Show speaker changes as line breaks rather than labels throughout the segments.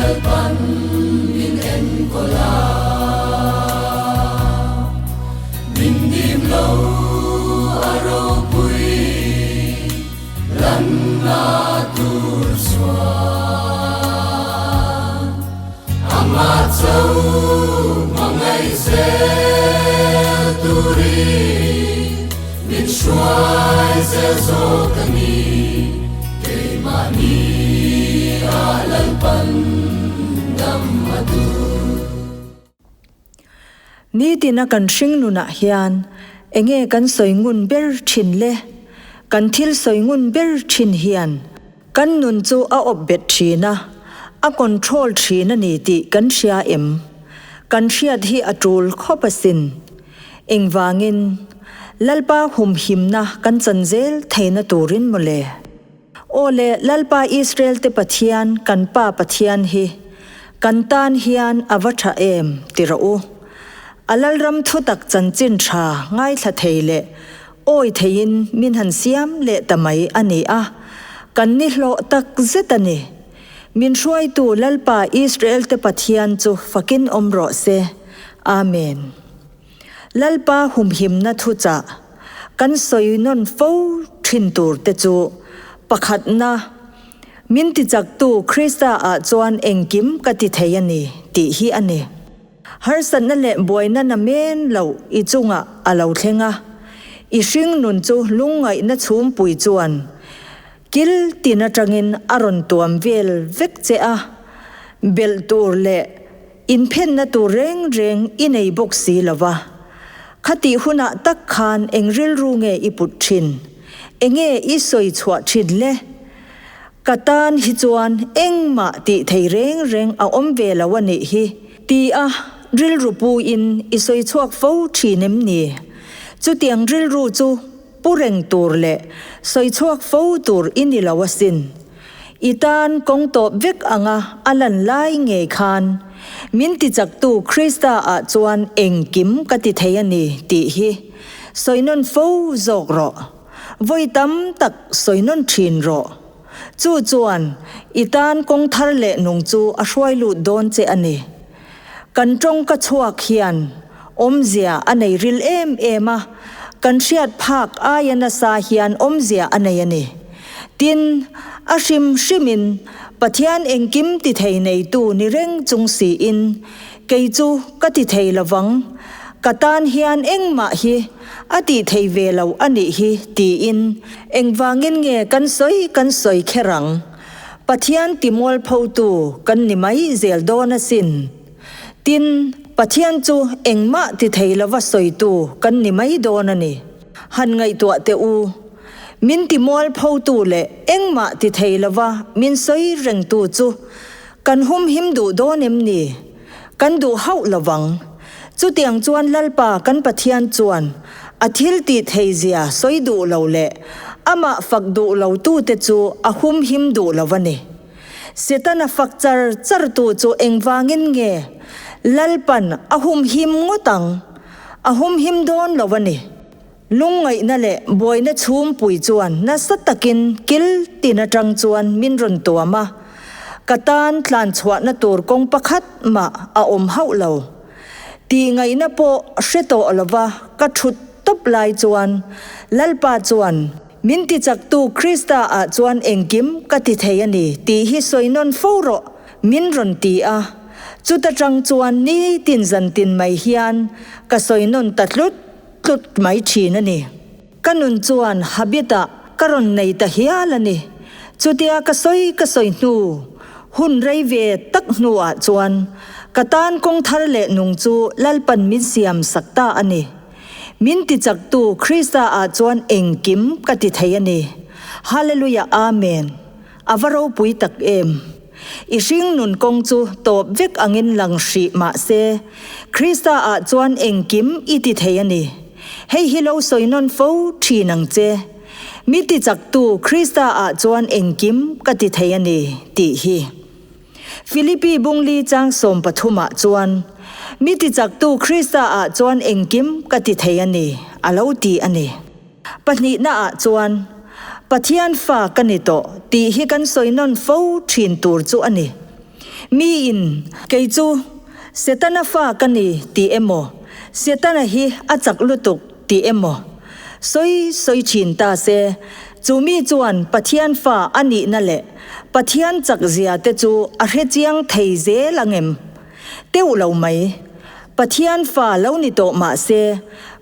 Lalpan min enkawl a, min dim lo a ropui lanna tur chuan amah cho hmangaih zel turin min hruai zel zawk a ni. Keimahni ah Lalpan dam a duh.
Nitina kan hring nunah hian enge kan sawi ngun ber thin le? Kan thil sawi ngun ber thin hian kan nun chu a awp bet thin a, a control thin a ni tih kan hria em? Kan hriat hi a tul khawp asin. Engvangin? Lalpa humhimna kan chan zel theihna turin mawle. Aw le, Lalpa Israel te Pathian, kan Pa Pathian hi kan tan hian a va tha em ti rawh u. A Lalram thutak chanchin tha ngaithla thei leh awi theiin min han siam leh ta mai a ni a, kan ni hlawh tak zet a ni. Min hruaitu Lalpa Israel te Pathian chu fakin awm rawh se. Amen. Lalpa humhimna thuchah kan sawi nawn fo thin tur te chu pakhatna, Min tichaktu Krista ah chuan engkim ka ti thei a ni tih hi a ni. Harsatna leh buaina na men loh i chungah a lo thleng a, i hring nun chu lungngaihna chhumpui chuan kil tin atangin a rawn tuam vel vek che a, belh tur leh Inphenna tur reng reng i nei bawk si lo va. Khatih hunah tak khan eng rilru nge i put thin? Enge i sawi chhuah thin le? Ka tan hi chuan engmah tih thei reng reng a awm ve lo a nih hi, ti a rilru puin i sawi chhuak fo thin em ni? Chutiang rilru chu pu reng tur leh sawi chhuak fo tur i ni lo asin. I tan kawng tawp vek anga a lan lai ngei khan min tichaktu Krista ah chuan engkim ka ti thei a ni tih hi sawi nawn fo zawk rawh. Vawi tam tak sawi nawn thin rawh. Chu chuan i tan kawng thar leh nung chu a hruai lut dawn che a ni. Kan tawngka chhuak hian awmzia a nei ril em em a, kan hriat phak aia nasa hian awmzia a nei a ni. Tin, a hrim hrimin Pathian engkim ti thei neitu ni reng chung siin, kei chu ka ti thei lovang, ka tan hian engmah hi a tih thei ve lo a nih hi tiin engvangin nge kan sawi kan sawi kher ang? Pathian ti mualphotu kan ni mai zel dawn asin. Tin, Pathian chu engmah ti thei lova sawitu kan ni mai dawn a ni. Han ngaihtuah teh u. Min ti mualphotu leh engmah ti thei lova min sawi rengtu chu kan humhim duh dawn em ni? Kan duh hauh lovang. Chutiang chuan Lalpa kan Pathian chuan a thil tih thei zia sawi duh lo leh amah fak duh lo tute chu a humhim duh lo a ni. Setana fak char char tu chu engvangin nge Lalpan a humhim ngawt ang? A humhim dawn lo a ni. Lungngaihna leh buaina chhumpui chuan nasa takin kil tin atang chuan min rawn tuam a, ka tan tlan chhuahna tur kawng pakhat mah a awm hauh lo. Tihngaihna pawh hre tawh lova ka thut tawp lai chuan Lalpa chuan min tichaktu Krista ah chuan engkim ka ti thei a ni tih hi sawi nawn fo rawh min rawn ti a, chuta tang chuan nitin zantin mai hian ka sawi nawn ta tlut tlut mai thin a ni. Ka nun chuan habit ah ka rawn nei ta hial a ni. Chutia ka sawi ka sawi hnu, hun rei ve tak hnu ah chuan ka tan kawng thar leh nung chu Lalpan min siam sak ta a ni. Min ti chaktu Krista ah chuan engkim ka ti thei a ni. Hallelujah Amen. A va ropui tak em! I hring nun kawng chu tawp vek angin lang hrih mah se, Krista ah chuan engkim i ti thei a ni. Hei hi lo sawi nawn fo thin ang che. Mi ti chaktu Krista ah chuan engkim ka ti thei a ni, tih hi. Filipi bungli chang 13 ah chuan, Mi ti chaktu Krista ah chuan engkim ka ti thei a ni, a lo ti a ni. Pahnihna ah chuan, Pathian fa ka ni tawh tih hi kan sawi nawn fo thin tur chu a ni. Miin, Kei chu Setana fa ka ni tih emaw, Setana hi a chak lutuk tih emaw sawi sawi thin ta se, chu mi chuan Pathian fa a nihna leh Pathian chak zia te chu a hre chiang thei zel ang em? Teuh lo mai. Pathian fa lo ni tawh mah se,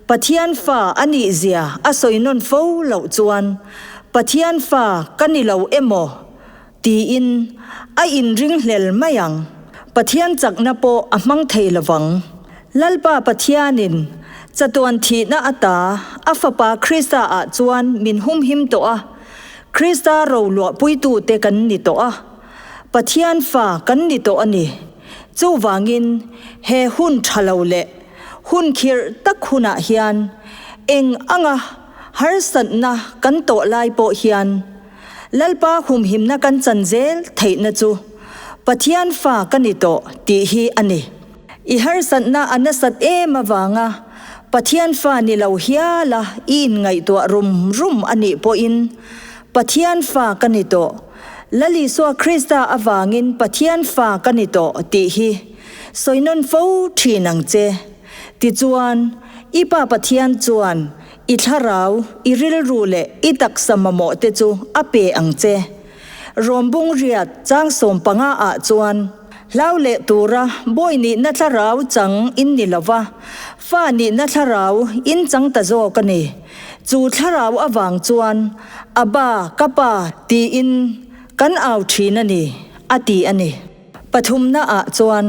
Pathian fa a nih zia a sawi nawn fo loh chuan Pathian fa ka ni lo emaw tiin a inringhlel mai ang. Pathian chakna pawh a hmang thei lovang. Lalpa Pathianin chatuan thihna ata a Fapa Krista ah chuan min humhim tawh a, Krista roluahpuitute kan ni tawh a. Pathian fa kan ni tawh a ni. Chuvangin he hun tha lo leh hun khirh tak hunah hian eng anga harsatna kan tawh lai pawh hian Lalpa humhimna kan chan zel theihna chu Pathian fa ka ni tawh tih hi a ni. I harsatna a nasat em avanga Pathian fa ni lo hiala i inngaihtuah rum rum a nih pawhin Pathian fa ka ni tawh Lal Isua Krista avangin Pathian fa ka ni tawh tih hi sawi nawn fo thin ang che. Tichuan, i Pa Pathian chuan i thlarau, i rilru leh i taksa mamawh te chu a pe ang che. Rawmbung riat chang 15 ah chuan, Hlau leh tura bawi nihna thlarau chang in ni lova, fa nihna thlarau in chang ta zawk a ni. Chu thlarau avang chuan Abba, ka pa, tiin kan au thin a ni, a ti a ni. Pathumna ah chuan,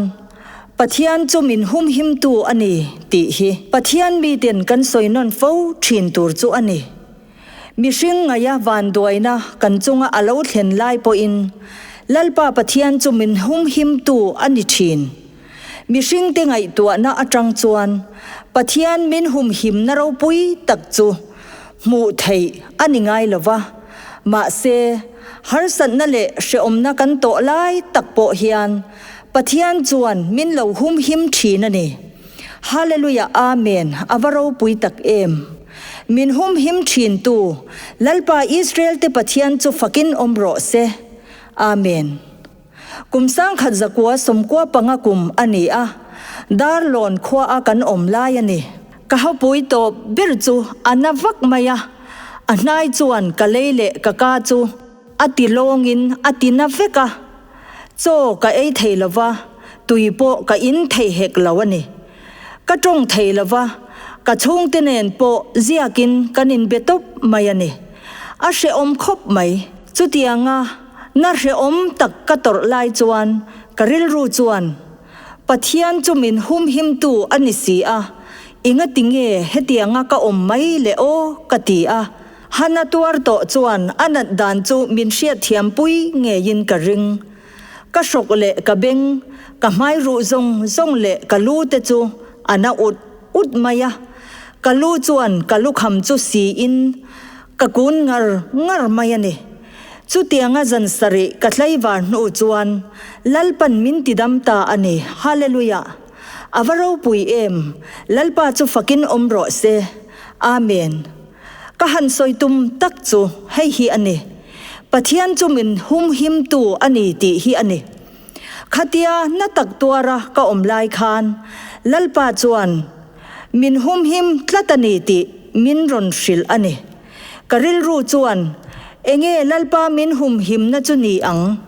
Pathian chu min humhimtu a ni tih hi Pathian miten kan sawi nawn fo thin tur chu a ni. Mihring ngaia vanduaina kan chunga a lo thlen lai pawhin Lalpa Pathian chu min humhimtu a ni thin. Mihringte ngaihtuahna atang chuan Pathian min humhimna ropui tak chu hmuh theih a ni ngai lo va, mahse, harsatna leh hrehawmna kan tawh lai tak pawh hian Pathian chuan min lo humhim thin a ni. Hallelujah Amen a va ropui tak em! Min humhim thintu Lalpa Israel-te Pathian chu fakin awm rawh se. Amen. Kum 1995 kum a ni a, Darlawn khuaa kan awm lai a ni. Ka hapui tawp ber chu a na vak mai a, a hnai chuan ka lei leh ka ka chu a ti lawngin a ti na vek a. Chaw ka ei thei lo va, tui pawh ka in thei hek lo a ni. Ka tawng thei lo va, ka chhungte nen pawh ziakin kan inbe tawp mai a ni. A hrehawm khawp mai. Chutianga na hrehawm tak ka tawrh lai chuan ka rilru chuan, Pathian chu min humhimtu a ni si a, engati nge hetianga ka awm mai le aw? ka ti a. Hana tuar tawh chuan a nat dan chu min hriatthiampui ngeiin ka ring. Ka hrawk leh ka beng, ka hmai ruh zawng zawng leh ka lu te chu a na ut ut mai a. Ka lu chuan ka lukham chu siin ka kun ngar ngar mai a ni. Chutianga zan sarih ka tlaivar hnu chuan Lalpan min tidam ta a ni. Hallelujah! A va ropui em! Lalpa chu fakin awm rawh se. Amen. Ka han sawi tum tak chu hei hi a ni, Pathian chu min humhimtu a ni tih hi a ni. Khatia na tak tuara ka awm lai khan Lalpa chuan min humhim tlat a ni tih min rawn hrilh a ni. Ka rilru chuan, Enge Lalpa min humhimna chu ni ang?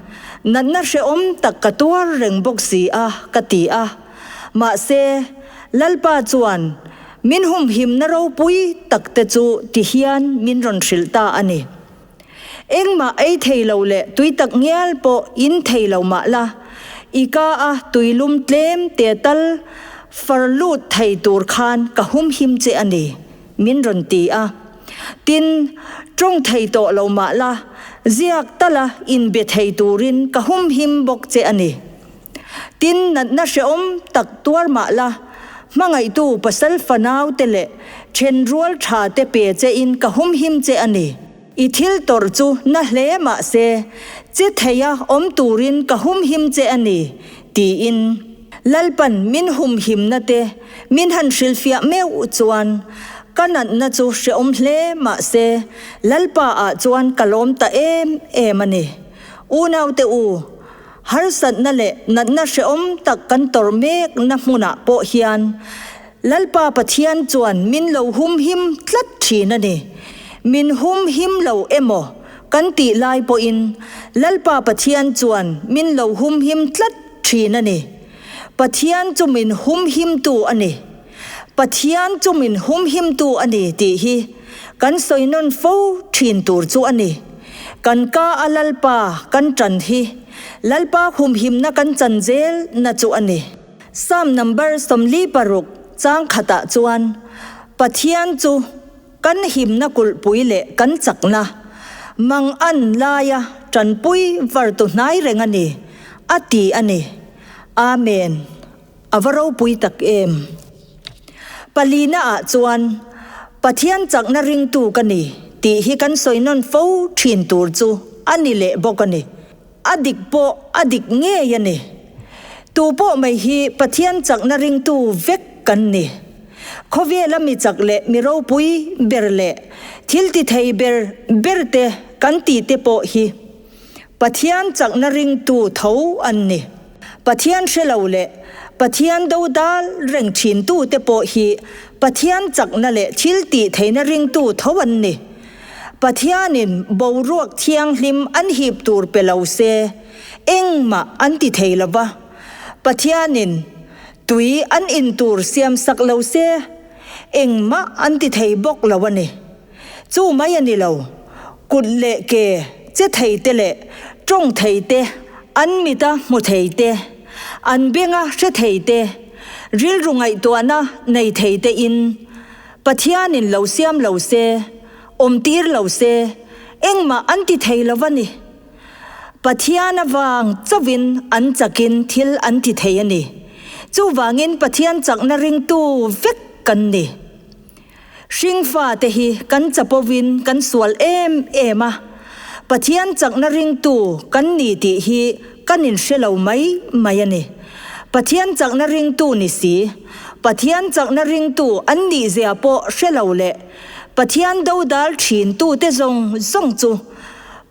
Natna hrehawm tak ka tuar reng bawk si a, ka ti a. Mahse, Lalpa chuan Min humhimna ropui tak te chu ti hian min rawn hrilh ta a ni. Engmah ei thei lo leh tui tak ngial pawh in thei lo mah la, i ka a tui lum tlem te tal far lut thei tur khan ka humhim che a ni, min rawn ti a. Tin, tawng thei tawh lo mah la, ziak tala inbe thei turin ka humhim bawk che a ni. Tin, natna hrehawm tak tuar mah la, hmangaihtu pasal fanau te leh thenrual tha te pe che in ka humhim che a ni. I thil tawrh chu na hle mah se, che theia awm turin ka humhim che a ni, tiin. Lalpan min humhimna te min han hrilhfiah meuh chuan ka natna chu hrehawm hle mah se, Lalpa ah chuan ka lawm ta em em a ni. Unaute u! Harsatna leh natna hrehawm tak kan tawrh mekna hmunah pawh hian Lalpa Pathian chuan min lo humhim tlat thin a ni. Min humhim lo emaw kan tih lai pawhin Lalpa Pathian chuan min lo humhim tlat thin a ni. Pathian chu min humhimtu a ni. Pathian chu min humhimtu a ni tih hi kan sawi nawn fo thin tur chu a ni. Kan ka a Lalpa kan tan hi Lalpa humhimna kan chan zel na chu a ni. Psalm number 46 chang khatah chuan Pathian chu kan himna kulhpui leh kan chakna mang an laia tanpui vartu hnai reng a ni a ti a ni. Amen. A va ropui tak em! Palina ah chuan Pathian chakna ringtu ka ni tih hi kan sawi nawn fo thin tur chu a ni leh bawk a ni. A dik pawh a dik ngei a ni. Tu pawh mai hi Pathian chakna ringtu vek kan ni. Khawvela mi chak leh mi ropui ber leh thil ti thei ber ber te kan tih te pawh hi Pathian chakna ringtu tho an ni. Pathian hre lo leh Pathian dodal reng thintu te pawh hi Pathian chakna leh thil tih theihna ringtu tho an ni. Pathianin boruak thianghlim an hip tur pe lo se, engmah an ti thei lo va. Pathianin tui an in tur siam sak lo se, engmah an ti thei bawk lo a ni. Chu mai a ni lo, kut leh ke che thei te leh tawng thei te, an mita hmu thei te, an benga hre thei te, rilru ngaihtuahna nei thei te in Pathianin lo siam lo se, awm tir lo se, engmah an ti thei lo va ni. Pathian avang chauhin an chakin thil an ti thei a ni. Chuvangin Pathian chakna ringtu vek kan ni. Hringfa te hi kan chapovin kan sual em em a, Pathian chakna ringtu kan ni tih hi kan inhre lo mai mai a ni. Pathian chakna ringtu ni si, Pathian chakna ringtu an nihzia pawh hre lo leh Pathian dodal thintu te zawng zawng chu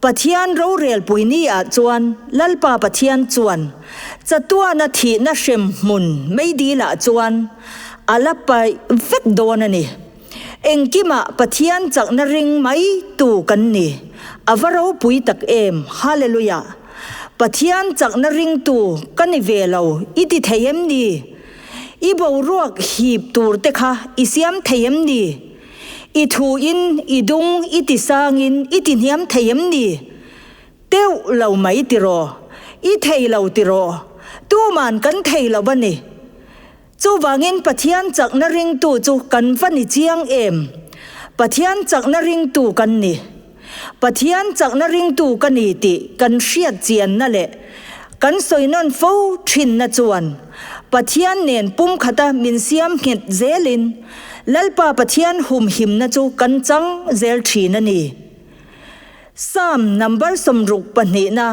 Pathian rorelpui ni ah chuan Lalpa Pathian chuan chatuana thihna hrem hmun meidil ah chuan a la paih vek dawn a ni. Engkimah Pathian chakna ring mai tu kan ni. A va ropui tak em! Hallelujah! Pathian chakna ringtu ka ni ve lo i ti thei em ni? I boruak hip tur te kha i siam thei em ni? I thu in i dung i ti sang in i ti hniam thei em ni? Teuh lo mai tiraw? I thei lo tiraw? Tuman kan thei lo a ni. Chuvangin Pathian chakna ringtu chu kan va ni chiang em? Pathian chakna ringtu kan ni. Pathian chakna ringtu ka ni tih kan hriat chianna leh kan sawi nawn fo thinna chuan Pathian nen pumkhata min siam nghet zelin Lalpa Pathian humhimna chu kan chang zel thin a ni. Psalm number 62na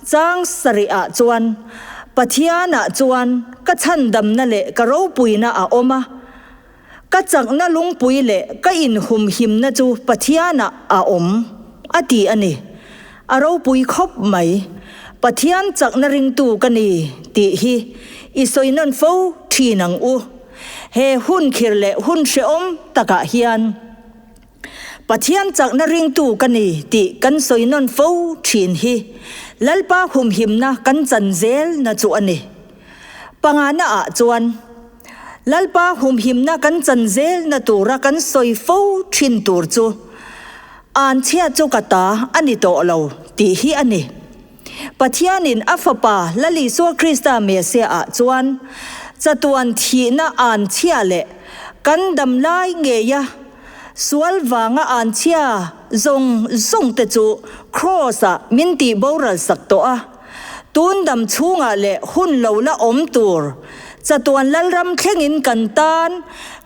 chang sarihah chuan Pathianah chuan ka chhandamna leh ka ropuina a awm a, Ka chakna lungpui leh ka inhumhimna chu Pathianah a awm, a ti a ni. A ropui khawp mai. Pathian chakna ringtu ka ni tih hi i sawi nawn fo thin ang u. He hun khir leh hun hrehawm takah hian Pathian chakna ringtu ka ni tih kan sawi nawn fo thin hi Lalpa humhimna kan chan zelna chu a ni. Pangana ah chuan Lalpa humhimna kan chan zelna tura kan sawi fo thin tur chu an chhia chu ka ta a ni tawh lo tih hi a ni. Pathianin a Fapa Lal Isua Krista Messiah ah chuan chatuan thihna an chhia leh kan dam lai ngeia sual vanga an chhia zawng zawng te chu Kraws ah min tih boral sak tawh a. Tun dam chhungah leh hun lo la awm tur chatuan Lalram thlengin kan tan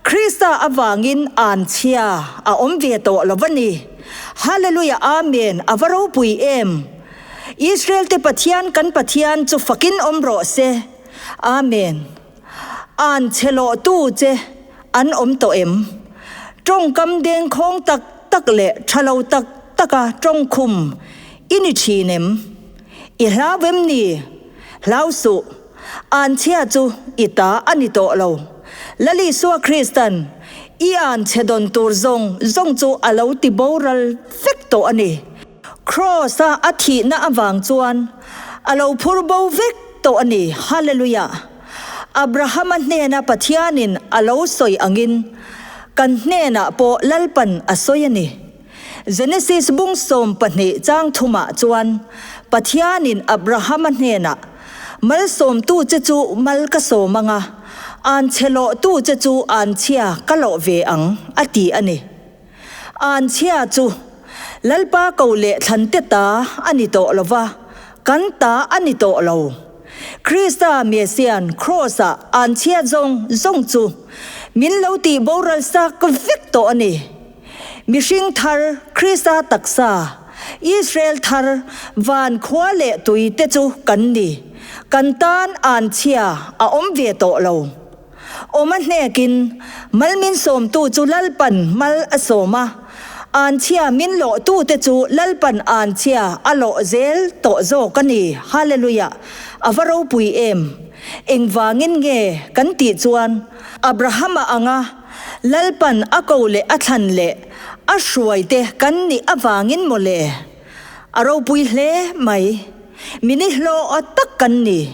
Krista avangin an chhia a awm ve tawh lo va ni. Hallelujah Amen a va ropui em! Israel te Pathian kan Pathian chu fakin awm rawh se. Amen. An chhe lawh tu che an awm tawh em? Tawngkam dengkhawng tak tak leh tha lo tak taka tawngkhum i ni thin em? I hlau em ni? Hlau suh, anchhia chu i ta a ni tawh lo. Lal Isua Kristan i anchhe dawn tur zawng zawng chu a lo ti boral vek tawh a ni. Kraws-a a thihna avang chuan a lo phur bo vek tawh a ni. Hallelujah! Abrahama hnena Pathianin a lo sawi angin kan hnenah pawh Lalpan a sawi a ni. Genesis bung 12 chang thumah chuan Pathianin Abrahama hnenah, Malsawmtu che chu mal ka sawm ang a, anchhe lawhtu che chu anchhia ka lawh ve ang, a ti a ni. Anchhia chu Lalpa ko leh thlante ta a ni tawh lo va, kan ta a ni tawh lo. Krista Messian Kraws-ah anchhia zawng zawng chu min lo tih boral sak vek tawh a ni. Mihring thar, Krista taksa, Israel thar, van khua leh tui te chu kan ni. Kan tan anchhia a awm ve tawh lo. Awm a hnekin, mal min sawmtu chu Lalpan mal a sawm a, anchhia min lawhtute chu Lalpan anchhia a lawh zel tawh zawk a ni. Hallelujah! A va ropui em! Engvangin nge kan tih chuan Abrahama anga Lalpan a ko leh a thlan leh a hruaite kan nih avangin maw le? A ropui hle mai. Mi nihlawh tak kan ni.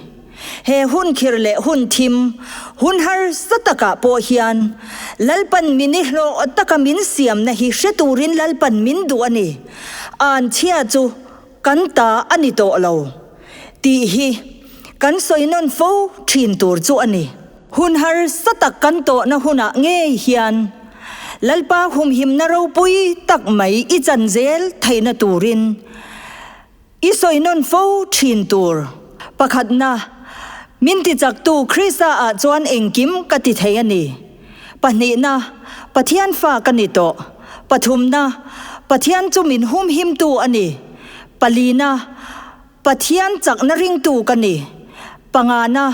He hun khir leh hun thim, hun harsa takah pawh hian Lalpan mi nihlawh taka min siamna hi hre turin Lalpan min duh a ni. Anchhia chu kan ta a ni tawh lo tih hi kan sawi nawn fo thin tur chu a ni. Hun harsa tak kan tawhna hunah ngei hian Lalpa humhimna ropui tak mai i chan zel theihna turin I sawi nawn fo thin tur. Pakhatna, min tichaktu Krista ah chuan engkim ka ti thei a ni. Pahnihna, Pathian fa ka ni tawh. Pathumna, Pathian chu min humhimtu a ni. Palina, Pathian chakna ringtu ka ni. Pangana,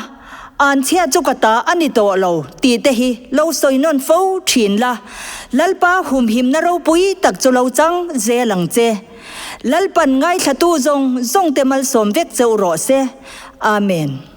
anchhia chu ka ta a ni tawh lo tih te hi lo sawi nawn fo thin la, Lalpa humhimna ropui tak chu lo chang zel ang che. Lalpan ngaithlatu zawng zawngte malsawm vek cheu rawh se. Amen.